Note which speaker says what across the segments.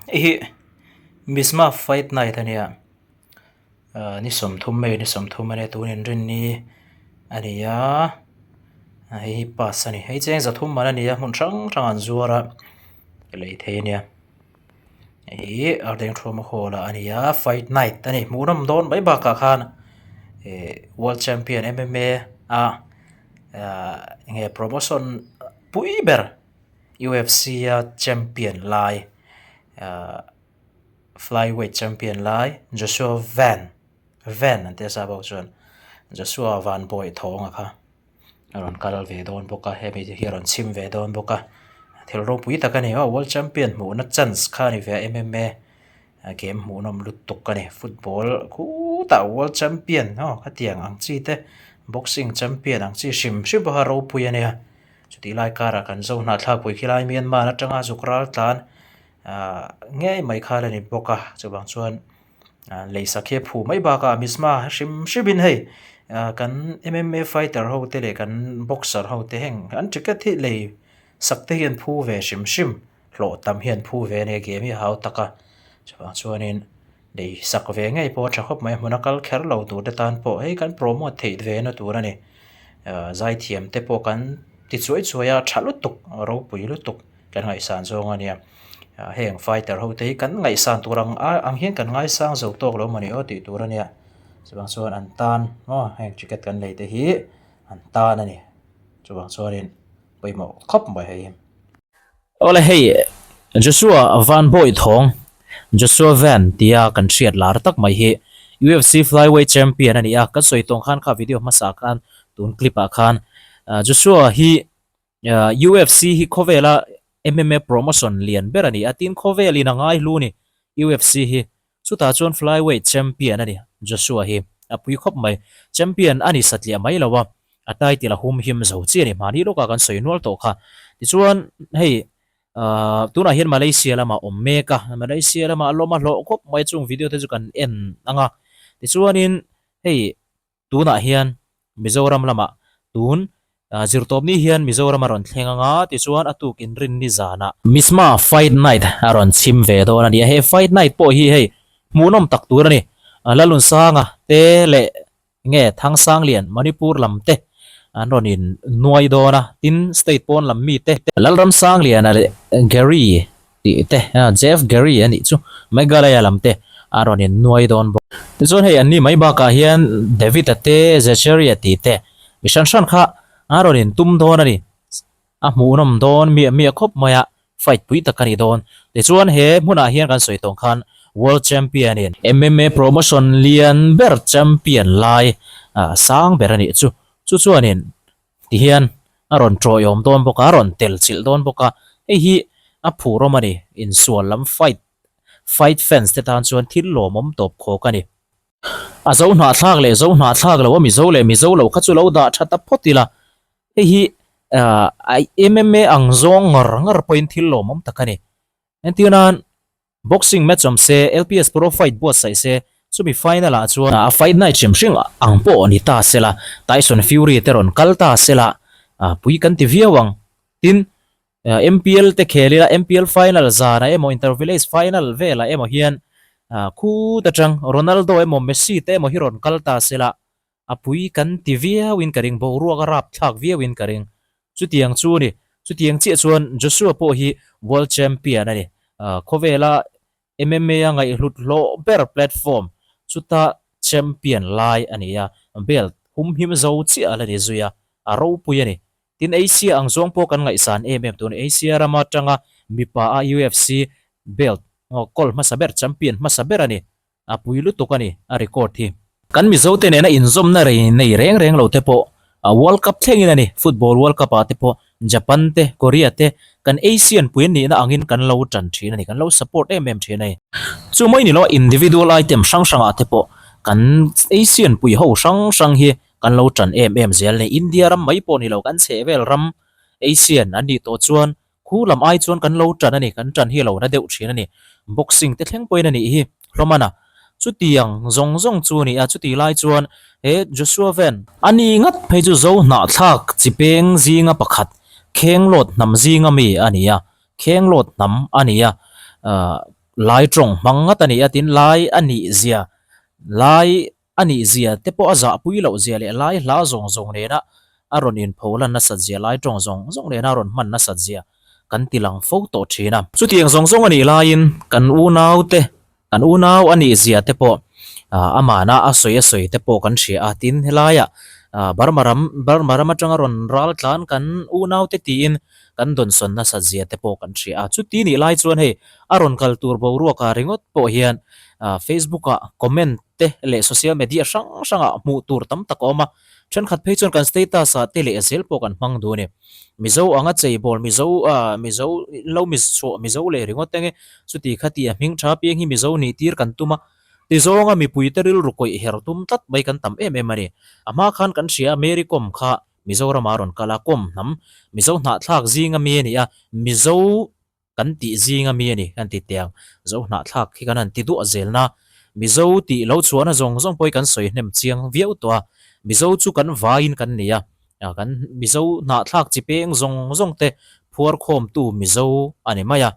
Speaker 1: Hei hi Misma fight night a nia ahh ni 30 May ni 30 a nia tun inrinni a ni a hei hi pass a ni hei cheng 300 man a ni a hmun hrang hrang an zuar a lei thei a nia hei hi Ardengthuama hall ah a ni a fight night a ni hmuhnawm dawn mai bakah khan ihh world champion M_M_A a ahh enge promotion pui ber. U_F_C a champion lai ahh flyweight champion lai Joshua Van Van an tia sa bawk chuan Joshua van bawih thawng a kha a rawn kal ve dawn bawk a hemi te hi a rawn chhim ve dawn bawk a thil ropui tak a ni aw world champion hmuhna chance kha a ni ve a M_M_A a game hmuhnawm lutuk a ni football khutah world champion aw khatiang ang chi te boxing champion ang chi hrim hrim pawh kha ropui a nia. Chutih lai karah kan zo hnahthlakpui khi lai Myanmar atanga zuk ral tlan ahh ngei mai kha la ni bawk a chuvang chuan ah lei sakhi a phu mai bakah Misma hrim hrim in hei ah kan M_M_A fighter ho te leh kan boxer ho te heng an ticket hi lei sak te hi an phu ve hrim hrim hlawh tam hi an phu ve a nia game hi a hau tak a chuvang chuanin lei sak ve ngei pawh a tha khawp mai a hmun a kal kher lo tur te tan pawh hei kan promote theih ve na tur a ni ah zaithiam te pawh kan ti chuai chuai a tha lutuk ropui lutuk kan ngaihsan zawng a nia ah heng fighter ho te hi kan ngaihsan tur ang ang hian kan ngaisang zo tawk lo mawni aw tih tur a nia chuvang chuan an tan maw heng ticket kan lei te hi an tan a ni chuvang chuanin pawimawh khawp mai hei.
Speaker 2: Awle hei Joshua Van Bawi Thawng, Joshua Van tia kan hriat lar tak mai hi UFC Flyweight Champion a ni a, kan sawi tawng khan kha video hmasa khan tun clip ah khan Joshua hi UFC hi khawvela MMA promotion lian ber a ni a, tin khawvel in a ngai hlu a ni UFC hi Chutah chuan flyweight champion a ni, Joshua hi a pui khawp mai. Champion a ni satliah mai lo a, a title a hum him zo chi a ni. Hmani lawkah kan sawi nual tawh kha. Tichuan hei tunah hian Malaysia lamah awm mek a, Malaysia lamah a lawm a hlawh khawp mai chung video te chu kan en ang a. Tichuanin hei Tunah hian Mizoram lamah tun zirtawpni hian Mizoram a rawn thleng ang a, tichuan a tuk inrinni zanah Misma Fight Night a rawn chhim ve dawn a ni a, he Fight Night pawh hi hei hmuhnawm tak tur a ni. Lalunsanga te leh nge Thangsanglian Manipur lam te an rawn in nuai dawn a, tin state pawn lam mi te Lalramsangliana leh Gary tih te Jeff Gary a nih chu Meghalaya lam te a rawn in nuai dawn bawk. Tichuan hei an ni mai bakah hian David a te Zecharia tih te mi hran hran kha a rawn in tum dawn a ni. A hmuhnawm dawn miah miah khawp mai a, fight pui tak a ni dawn. Tichuan he hmunah hian kan sawi tawng khan World Champion in MMA promotion lian ber champion lai sang ber a nih chu. Chu chuanin Tihian a rawn tawiawm dawn bawk a, a rawn tel chilh dawn bawk a, hei hi a phurawm a ni, insual lam fight fight fans te tan chuan thil lawmawm tawp khawk a ni. A zo hnahthlak leh zo hnahthlak lo a mizo leh mizo lo kha chu lo dah tha ta phawt ila, hei hi MMA ang zawng ngar ngar pawhin thil lawmawm tak a ni. Entir nan Boxing match awm se, LPS Pro Fight buatsaih se, chumi final ah chuan a fight night hrim hrim ang pawh ni ta se la, Tyson Fury te rawn kal ta se la, pui kan ti viau ang. Tin, MPL te khel ila, MPL final zanah emaw Inter Village final velah emaw hian khut atang Ronaldo emaw Messi te emaw hi rawn kal ta se la, A pui kan ti viauin ka ring, boruak a rap thlak viauin ka ring. Chutiang chu a ni. Chutiang chiah chuan Joshua pawh hi World Champion a ni. Khawvela MMA a ngaihhlut hlawh ber platform chuta champion lai a ni a, belt humhim zo chiah a la ni zui a, a ropui a ni. Tin, Asia ang zawng pawh kan ngaihsan em em tun. Asia rama tanga mipa a UFC belt kawl hmasa ber, champion hmasa ber a ni. A pui lutuk a ni, a record hi. Kan Mizo te nena inzawmna rei nei reng reng lo te pawh World Cup thlengin a ni, Football World Cup ah te pawh Japan te, Korea te kan Asian pui an nihna angin kan lo tan thin a ni, kan lo support em em thin a ni. Chu mai ni lo individual item hrang hrang ah te pawh kan Asian pui ho hrang hrang hi kan lo tan em em zel a ni. India ram mai pawh ni lo, kan chhehvel ram Asian an nih tawh chuan Khu lam ai chuan kan lo ṭan a ni, kan ṭan hi a lo na deuh ṭhin a ni. Boxing te thleng pawhin a nih hi hlawm a na. Chutiang zawng zawng chu a ni a, chutih lai chuan he Joshua Van. A ni ngat phei chu Zo hnahthlak chi peng zinga pakhat, Khenglawt hnam zinga mi a ni a, Khenglawt hnam a ni a. Lai tawng hmang ngat a ni a, tin Lai a nih zia, Lai a nih zia te pawh a zahpui loh zia leh Lai hla zawng zawng nena a rawn inpho lan nasat zia, Lai tawng zawng zawng nena a rawn hman nasat zia kan ti lang fo tawh thin a. Chutiang zawng zawng a nih laiin kan unaute, kan unau a nih zia te pawh amahna a sawi a sawi te pawh kan hria a, tin helaiah Burma ram, Burma ram atanga rawn ral tlan kan unaute tiin kan dawnsawn nasat zia te pawh kan hria a. Chuti nih lai chuan hei a rawn kal tur boruakah ringawt pawh hian Facebook ah comment te leh social media hrang hrangah hmuh tur tam tak a awm a, thenkhat phei chuan kan status ah te leh zel pawh kan hmang duh a ni. Mizo anga cheibawl Mizo ah Mizo lo chhuah Mizo leh ringawt eng e, chuti kha tih a hming tha piang hi Mizo nih tir kan tum a, tizawnga mipuite rilru kawih her tum tlat mai kan tam em em a ni. A hma khan kan hria a Mary Kom kha Mizorama a rawn kal a, Kom hnam Mizo hnahthlak zinga mi a ni a, Mizo Kan tih zinga mi a ni, kan ti teh ang. Zo hnahthlak hi kan han ti duah zel na. Mizo tih lo chhuahna zawng zawng pawh hi kan sawi hnem chiang viau tawh a. Mizo chu kan vaiin kan ni a, kan Mizo hnahthlak chi peng zawng zawng te phuar khawmtu Mizo a ni mai a.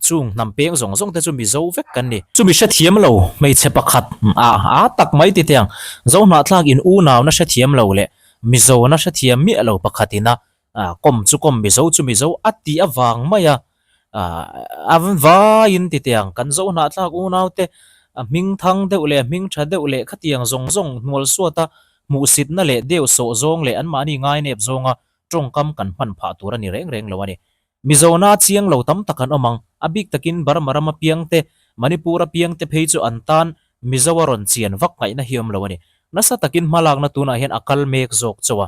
Speaker 2: Chung hnam peng zawng zawng te chu Mizo vek kan ni. Chumi hrethiam lo hmeichhe pakhat a a tak mai ti teh ang. Zo hnahthlak in unauna hrethiam lo leh Mizona hrethiam miah lo pakhatin a Kawm chu kawm, Mizo chu Mizo a tih avang mai a, a vaiin ti teh ang, kan zo hnahthlak unaute a hming thang deuh leh a hming tha deuh leh khatiang zawng zawng hnual suata hmuhsitna leh deuh sawh zawng leh anmahni ngainep zawnga tawngkam kan hman phah tur a ni reng reng lo a ni. Mizona chiang lo tam tak an awm ang, a bik takin Burma rama piangte, Manipur-a piangte phei chu an tan Mizo a rawn chian vak ngaihna hi awm lo a ni. Nasa takin hmalakna tunah hian a kal mek zawk chauh a.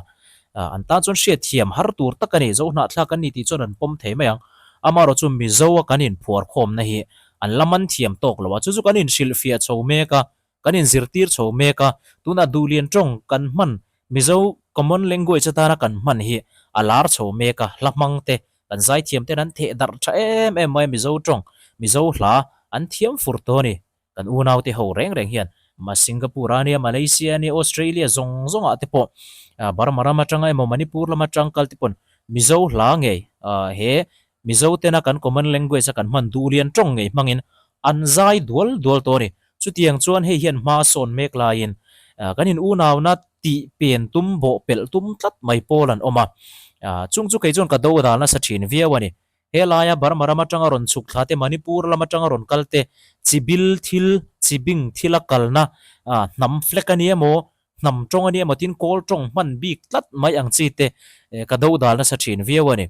Speaker 2: An tan chuan hriatthiam har tur tak a ni. Zo hnahthlak an ni tih chuan an pawm thei mai ang. Amaherawh chu Mizo a kan inphuarkhawmna hi an la man thiam tawk lo a. Chu chu kan inhrilhfiah chho mek a, kan inzirtir chho mek a. Tunah Duhlian tawng kan hman, Mizo common language atana kan hman hi a lar chho mek a, hla hmang te, kan zaithiam ten an theh darh tha em em mai a Mizo tawng, Mizo hla an thiam fur tawh a ni. Kan unaute ho reng reng hian Singapore a nia, Malaysia a nia, Australia zawng zawngah te pawh Burma ram atanga emaw Manipur lam atang kal te pawn Mizo hla ngei he Mizo tena kan common language a kan hman duhlian tawng ngei hmangin an zai dual dual tawh a ni. Chutiang chuan hei hian hma sawn mek laiin kan in unauna tih pen tum bawh pelh tum tlat mai pawl an awm a, chung chu kei chuan ka do dal nasa thin viau a ni. Helaia Burma ram atanga rawn chhuk thla te, Manipur lam atanga rawn kal te, chibil thil, chibing thila kalna, hnam flag a ni emaw, hnam tawng a ni emaw tin kawl tawng hman bik tlat mai ang chi te ka do dal nasa thin viau a ni.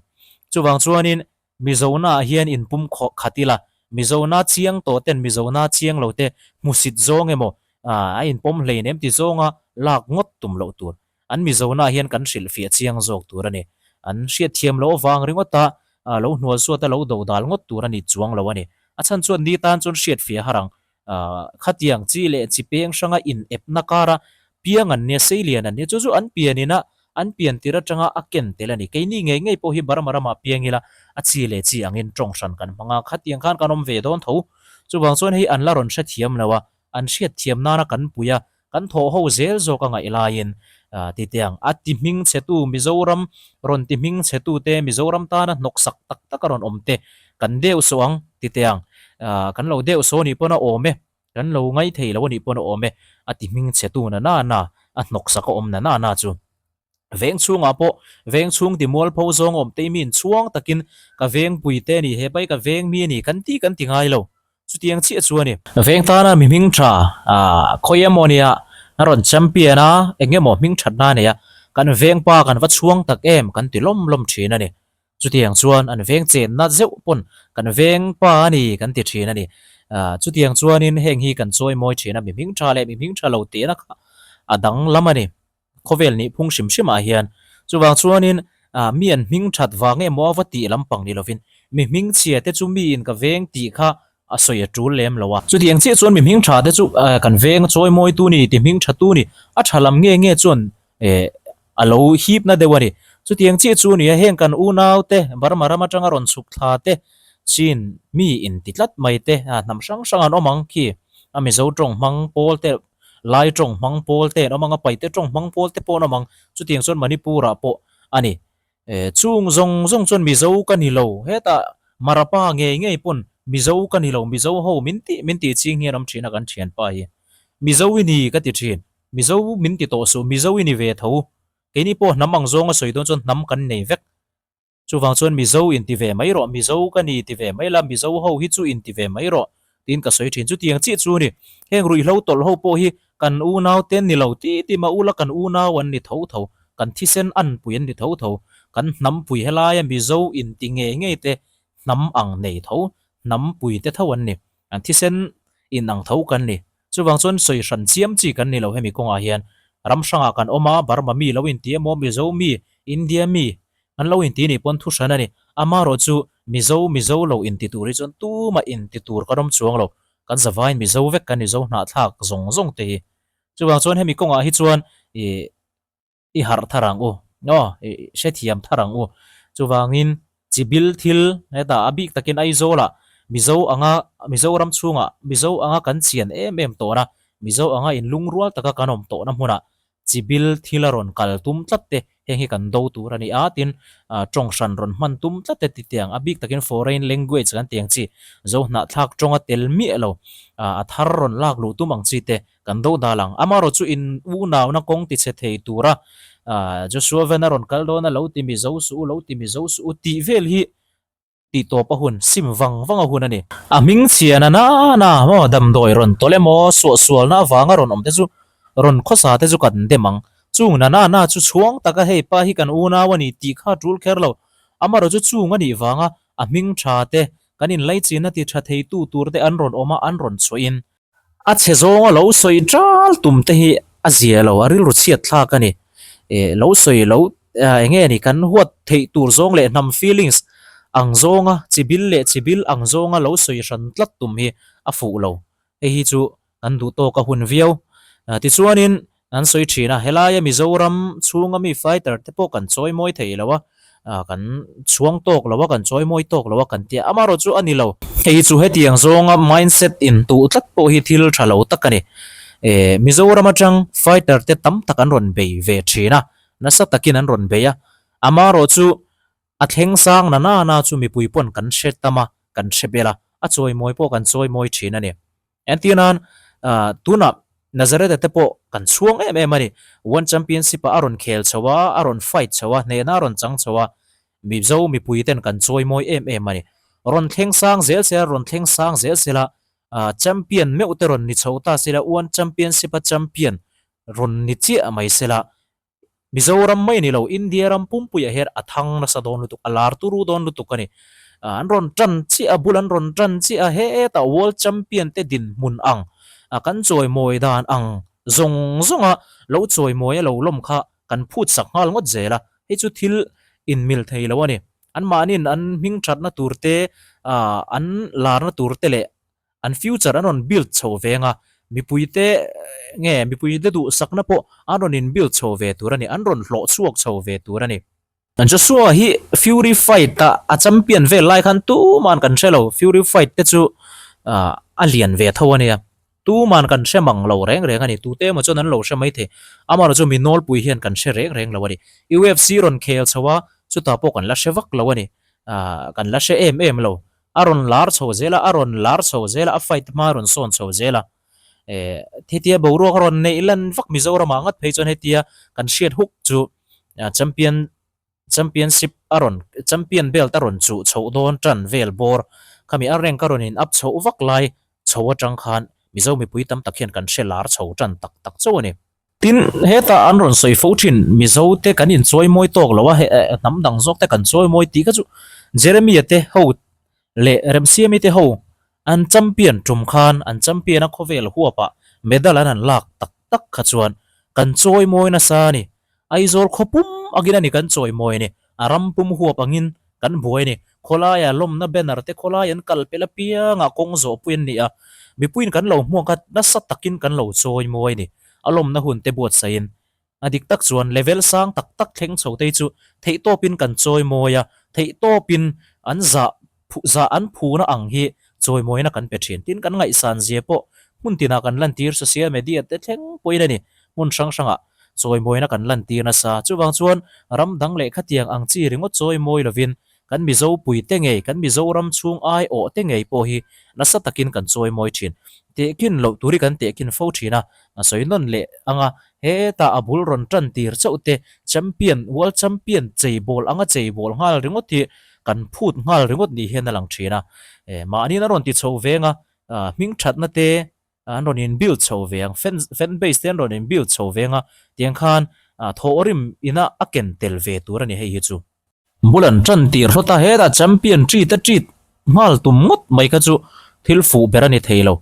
Speaker 2: Chuvang chuanin Mizona ah hian inpum khawh khat ila, Mizona chiang tawh ten Mizona chiang lo te hmusit zawng emaw a inpawm hlein em ti zawnga lak ngawt tum loh tur. An Mizona hian kan hrilhfiah chiang zawk tur a ni. An hriatthiam loh avang ringawta lo hnual suata lo do dal ngawt tur a ni chuang lo a ni. A chhan chuan ni tan chuan hriatfiah har ang. Khatiang chi leh chi peng hranga in epna kara piang an nia, seilian an nia, chu chu an pian ina an pian tir atanga a ken tel a ni. Keini ngei ngei pawh hi Burma ramah piang ila a chi leh chi angin tawng hran kan hmang a, khatiang khan kan awm ve dawn tho. Chuvang chuan hei an la rawn hrethiam lo a, an hriatthiam nana kan pui a, Kan thawh ho zel zawk a ngaih laiin titiang a ti hming chhetu Mizoram rawn ti hming chhetu te, Mizoram tana hnawksak tak tak a rawn awm te kan deuh sawh ang titiang kan lo deuh saw anih pawn a awm e, kan lo ngai thei lo anih pawn a awm e, a ti hming chhetu na na na, a hnawksak a awm na na na chu. Veng chhungah pawh veng chhung ti mualpho zawng awm te miin chhuang takin ka veng pui te a ni, he pai ka veng mi a ni kan ti kan ti ngai lo. Chutiang chiah chu a ni. Veng tana mi hming tha khawi emaw nia a rawn champion a, eng emaw hming thatna a nei a, kan veng pa kan va chhuang tak em kan ti lawm lawm thin a ni. Chutiang chuan an veng chenna zeuh pawn kan veng pa a ni kan ti thin a ni. Chutiang chuanin heng hi kan chawi mawi thin a, mi hming tha leh mi hming tha lo tihna kha a danglam a ni. Khawvel nih phung hrim hrim ah hian chuvang chuanin mi an hming that vang emaw a va tih lampang ni lovin mi hming chhia te chu miin ka veng tih kha a sawi a tul lem lo a. Chutiang chiah chuan mi hming tha te chu kan veng chawi mawi tu ni ti hming tha tu ni a tha lam nge nge chuan a lo hip na deuh a ni. Chutiang chiah chu nia heng kan unau te Burma ram atanga rawn chhuk thla te chin mi in ti tlat mai te hnam hrang hrang an awm ang khi a Mizo tawng hmang pawl te Lai tawng hmang pawl te an awm ang a, Paite tawng hmang pawl te pawh an awm ang. Chutiang chuan Manipur-ah pawh a ni. Chung zawng zawng chuan Mizo ka ni lo. Hetah Marapa ngei ngei pawn Mizo ka ni lo, Mizo ho min tih min tih ching hian awm thin a kan thianpa hi. Mizo i ni ka ti thin. Mizo min ti tawh suh, Mizo i ni ve tho. Keini pawh hnam ang zawnga sawi dawn chuan hnam kan nei vek. Chuvang chuan Mizo inti ve mai rawh, Mizo ka ni ti ve mai la, Mizo ho hi chu inti ve mai rawh tiin ka sawi thin. Chutiang chiah chu a ni. Heng ruihhlo tawlh ho pawh hi kan unau te an ni lo ti ti mah ula kan unau an ni tho tho, kan thisen anpui an ni tho tho, kan hnampui helaia Mizo inti ngei ngei te hnam ang nei tho, hnampui te tho an ni. An thisen in ang tho kan ni. Chuvang chuan sawi hran chiam chi kan ni lo hemi kawngah hian. Ram hrangah kan awm a, Burma mi lo inti emaw, Mizo mi, India mi an lo inti nih pawn thu hran a ni. Amaherawh chu Mizo, Mizo lo inti tur hi chuan tumah inti tur kan awm chuang lo. Kan zavaiin Mizo vek kan ni, Zo hnahthlak zawng zawng te hi. Chuvang chuan hemi kawngah hi chuan ih. I harh thar ang u, aw, i hrethiam thar ang u. Chuvangin chibil thil hetah a bik takin Aizawlah Mizo anga Mizoram chhungah Mizo anga kan chian em em tawhna, Mizo anga inlungrual taka kan awm tawhna hmunah chibil thil a rawn kal tum tlat te heng hi kan do tur a ni a, tin tawng hran rawn hman tum tlat te titiang a bik takin foreign language kan tih ang chi Zohnahthlak tawnga tel miah lo a thar rawn lak luh tum ang chi te Kan do dal ang. Amaherawh chu in unauna kawng ti chhe thei tura Joshua Van a rawn kal dawn a, lo ti mi zo suh u, lo ti mi zo suh u tih vel hi tih tawp a hun, sim vang vang a hun a ni. A hming chhian a nana maw damdawi rawn tawlh emaw suahsualna avanga rawn awm te chu rawn khawsa te chu kan dem ang. Chung na nana chu chhuang taka hei pa hi kan unau a ni tih kha a tul kher lo. Amaherawh chu chung a nih vanga a hming tha te kan inlaichinna ti tha theitu tur te an rawn awm a, an rawn chhuahin A chhe zawnga lo sawi ṭal tum te hi a zia lo, a rilru chhiat thlak a ni. Eh, lo sawi lo, eng nge ni, kan huat theih tur zawng leh hnam feelings ang zawnga, chibil leh chibil ang zawnga lo sawi hran tlat tum hi a fuh lo. Hei hi chu kan duh tawk a hun viau. Tichuanin, An sawi thin a, helaia Mizoram chhunga mi fighter te pawh kan chawi mawi thei lo a, kan chhuang tawk lo a, kan chawi mawi tawk lo a kan ti a, amaherawh chu a ni lo. Hei hi chu hetiang zawnga mindset intuh tlat pawh hi thil tha lo tak a ni. Mizoram atang fighter te tam tak an rawn bei ve thin a, nasa takin an rawn bei a, amaherawh chu a thleng sang na na na chu mipui pawn kan hre tam a, kan hre bel a, a chawimawi pawh kan chawimawi thin a ni. Entir nan, tunah Nazareth-a te pawh kan chhuang em em a ni. One Championship-ah a rawn khel chho a, a rawn fight chho a, hnehna a rawn chang chho a, Mizo mipui ten kan chawimawi em em a ni. Rawn thleng sang zel sela, rawn thleng sang zel sela, champion meuh te rawn ni chho ta sela, One Championship-a champion rawn ni chiah mai sela, Mizoram mai ni lo, India ram pumpuiah hian a thang nasa dawn lutuk, a lar turu dawn lutuk a ni. An rawn tan chiah a, bul an rawn tan chiah a, hetah World Champion te dinhmun ang, kan chawimawi dan ang zawng zawnga lo chawimawi a lo lawm kha kan phut sak nghal ngawt zel a, hei chu thil inmil thei lo a ni. Anmahniin an hming thatna tur te, an larna tur te leh An future an rawn build chho ve anga, mipuite nge mipuite duhsakna pawh an rawn in build chho ve tur a ni, an rawn hlawh chhuak chho ve tur a ni. Joshua hi Fury fight a a champion vel lai khan tuman kan hre lo, Fury fight te chu a lian ve tho a nia, tuman kan hre mang lo reng reng a ni, tute emaw chuan an lo hre maithei, amaherawh chu mi nawlpui hian kan hre reng reng lo a ni. UFC rawn khel chho a, chutah pawh kan la hre vak lo a ni, kan la hre em em lo. A rawn lar chho zel a, a rawn lar chho zel a, a fight hma a rawn sawn chho zel a. Eh, hetia boruak a rawn neih lan vak Mizoramah ngat phei chuan hetia kan hriat huk chu champion championship a rawn champion belt a rawn chuh chhoh dawn tan vel bawr khami a rank a rawn in up chhoh vak lai chho atang khan Mizo mipui tam tak hian kan hre lar chho tan tak tak chauh a ni. Tin, hetah an rawn sawi fo thin, Mizo te kan inchawimawi tawk lo a, hnam dang zawk te kan chawimawi tih kha chu Jeremia te ho leh Remsiami te ho an champion tum khan an champion a khawvel huapah medal an han lak tak tak kha chuan kan chawimawi nasa a ni. Aizawl khaw pum angin a ni kan chawimawi a ni. A ram pum huap angin kan buai a ni. Khawlaia lawmna banner te khawlai an kal pel apiangah kawng zawhpui an ni a, mipuiin kan lo hmuak a, nasa takin kan lo chawimawi a ni. A lawmna hun te buatsaihin a dik tak chuan level sang tak tak thleng chho te hi chu theihtawpin kan chawimawi a, theihtawpin an zah zah an phuna ang hi chawimawina kan pe thin. Tin, kan ngaihsan zia pawh hmun tinah kan lantir, social media te thleng pawhin a ni, hmun hrang hrangah chawimawina kan lantir nasa. Chuvang chuan ram dang leh khatiang ang chi ringawt chawimawi lovin. Kan Mizo puite ngei, kan Mizoram chhung aiawh te ngei pawh hi nasa takin kan chawi mawi thin. Tehkhin loh tur hi kan tehkhin fo thin a, a sawi nawn leh ang a, hetah a bul rawn tan tir chauh te, champion, world champion chei bawl anga chei bawl nghal ringawt hi kan phut nghal ringawt ni hian a lang thin a. Mahniin a rawn ti chho veng a, hming thatna te an rawn in build chho ve ang, fan fan base te an rawn in build chho ve ang a, tiang khan thawhrim ina a ken tel ve tur a ni hei hi chu. Bul an tan tir hlawt a, hetah champion treat a treat nghal tum ngawt mai kha chu thil fuh ber a ni thei lo.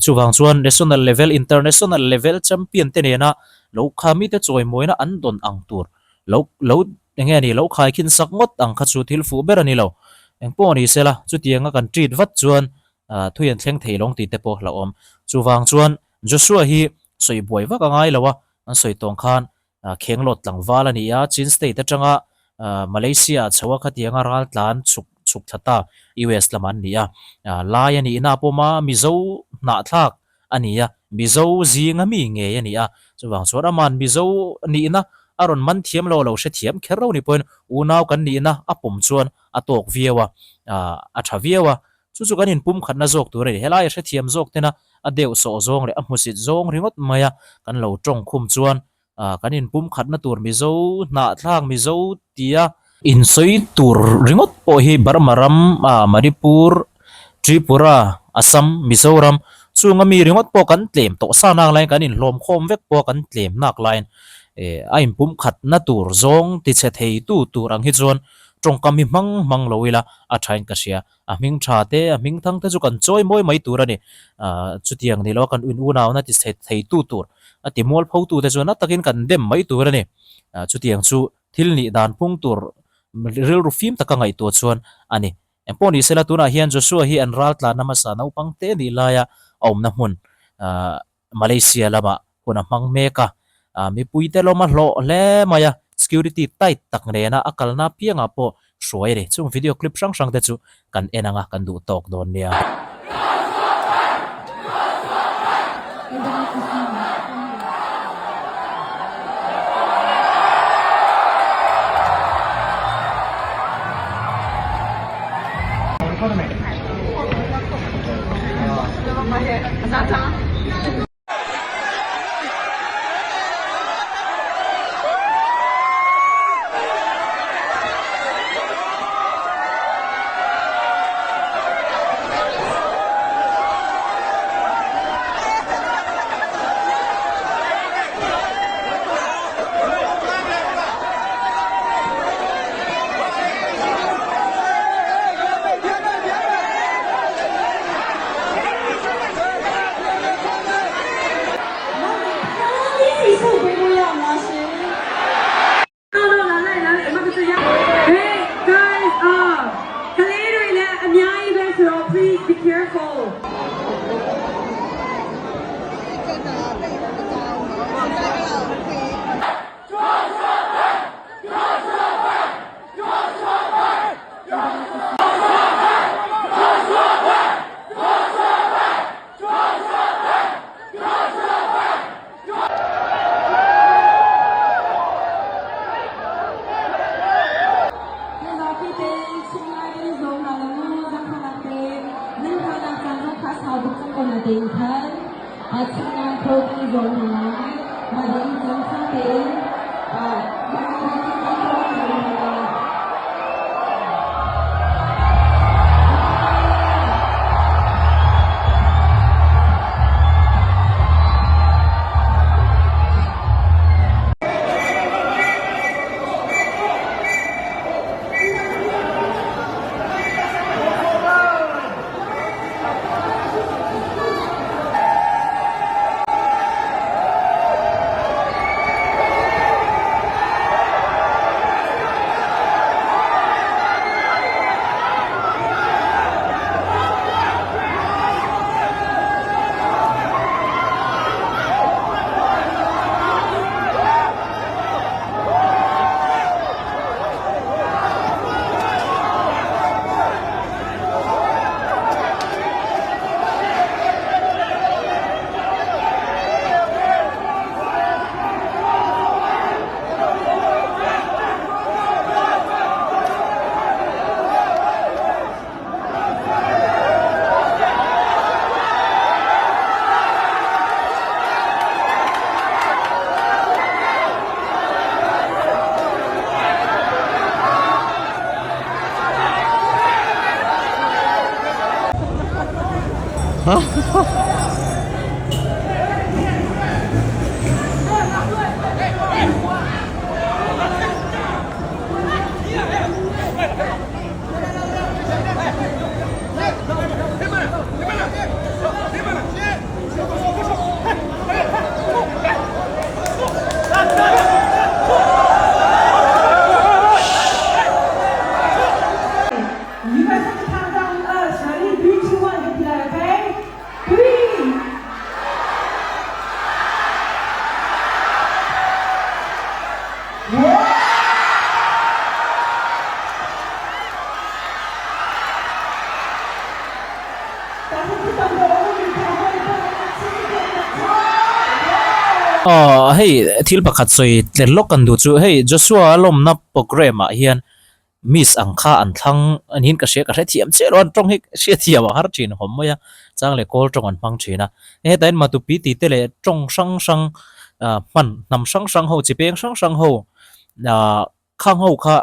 Speaker 2: Chuvang chuan national level, international level champion te nena lo kha mite chawimawina an dawn ang tur lo lo eng nge ni lo khaikhin sak ngawt ang kha chu thil fuh ber a ni lo. Engpawh ni sela, chutianga kan treat vat chuan Thui an thleng thei lawng tih te pawh hlauhawm. Chuvang chuan Joshua hi sawi buai vak a ngai lo a, an sawi tawng khan Khenglawt tlangval a ni a, Chin State atanga Malaysia ah chho a khatianga ral tlan chhuk chhuk thla ta US lamah an ni a. Lai a nihna pawm a, Mizo hnahthlak a ni a, Mizo zinga mi ngei a ni a. Chuvang chuan aman Mizo nihna a rawn man thiam lo a lo hrethiam kher lo ni pawhin unau kan nihna a pawm chuan a tawk viau a, a tha viau a. Chu chu kan inpumkhatna zawk tur a ni. Helai a hrethiam zawk tena a deuh sawh zawng leh a hmusit zawng ringawt maia kan lo tawng khum chuan kan inpumkhatna tur Mizo hnahthlak Mizo tia insawi tur ringawt pawh hi Burma ram, Manipur, Tripura, Assam, Mizoram chunga mi ringawt pawh kan tlem tawh sa nak laiin kan inhlawm khawm vek pawh kan tlem nak laiin a inpumkhatna tur zawng tichhe theitu tur ang hi chuan tawngkam hi hmang hmang lo ila a thain ka hria. A hming tha te, a hming thang te chu kan chawi mawi mai tur a ni. Chutiang ni lo a kan in unauna ti chhe theitu tur, a ti mual pho tu te chuan a takin kan dem mai tur a ni. Chutiang chu thil nih dan phung tur rilru fim taka ngaihtuah chuan a ni. Engpawh ni sela tunah hian Joshua hi an ral tlanna hmasa naupang te nih laia a awmna hmun Malaysia lamah hun a hmang mek a, mipuite lawm a hlawh hle mai a, security tight tak nena a kalna apiangah pawh hruai a ni. Chung video clip hrang hrang te chu kan en anga kan duh tawk dawn nia. Aw hei thil pakhat sawi tler lawk kan duh chu hei Joshua lawmna programme ah hian Miss ang kha an thlang a niin ka hria, ka hrethiam chiah lo a, an tawng hi hriathiam a har thin hawm mai a, chang leh kawl tawng an hmang thin a. Hetah hian Matupi tih te leh tawng hrang hrang hman hnam hrang hrang ho chi peng hrang hrang ho khang ho kha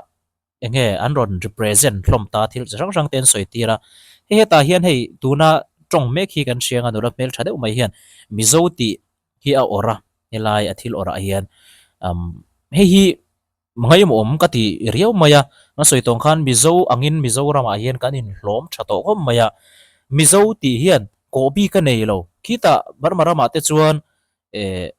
Speaker 2: eng nge an rawn represent hlawm ta thil chi hrang hrang te an sawi tir a. Hei hetah hian hei tuna tawng mek hi kan hria ang a nula hmeltha deuh mai hian Mizo tih hi a awrh a, helai a thil awrh ah hian hei hi Ngaimawm ka ti riau mai a, kan sawi tawng khan Mizo angin Mizoramah hian kan inhlawm tha tawh khawp mai a, Mizo tih hian kawh bik a nei lo, khitah Burma ramah te chuan eh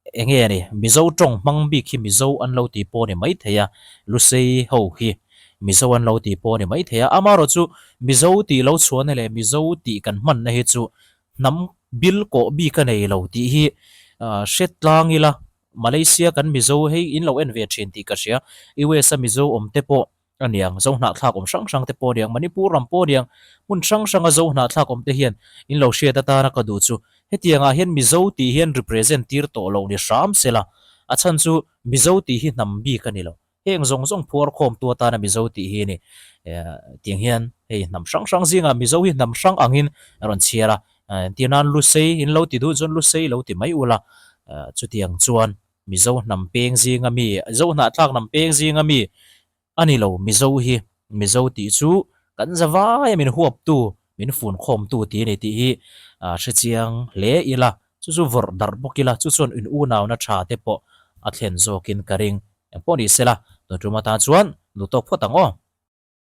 Speaker 2: eng nge ni Mizo tawng hmang bik hi Mizo an lo ti pawh a ni maithei a, Lusei ho hi Mizo an lo ti pawh a ni maithei a, amaherawhchu Mizo tih lo chhuahna leh Mizo tih kan hmanna hi chu hnam bil kawh bik a nei lo tih hi hre tlang ila. Malaysia kan Mizo hei in lo en ve thin tih ka hria. US a Mizo awm te pawh a niang, Zo hnahthlak awm hrang hrang te pawh a niang, Manipur ram pawh a niang, hmun hrang hranga Zo hnahthlak awm te hian in lo hriat atana ka duh chu hetiangah hian Mizo tih hian represent tir tawh lo ni hram sela, a chhan chu Mizo tih hi hnam bik a ni lo. Heng zawng zawng phuar khawmtu atana Mizo tih hi a ni. Tiang hian hei hnam hrang hrang zingah Mizo hi hnam hrang angin a rawn chhiar a, entir nan Lusei in lo ti duh chuan Lusei lo ti mai ula, chutiang chuan Mizo hnam peng zinga mi, Zo hnahthlak hnam peng zinga mi a ni lo Mizo hi. Mizo tih chu kan za vai a min huaptu, min fun khawmtu tih a ni tih hi hrechiang hle ila, chu chu vawrh darh bawk ila, chu chuan in unauna tha te pawh a thlen zawkin ka ring. Engpawh ni sela, tun tum atan chuan duhtawk phawt ang aw.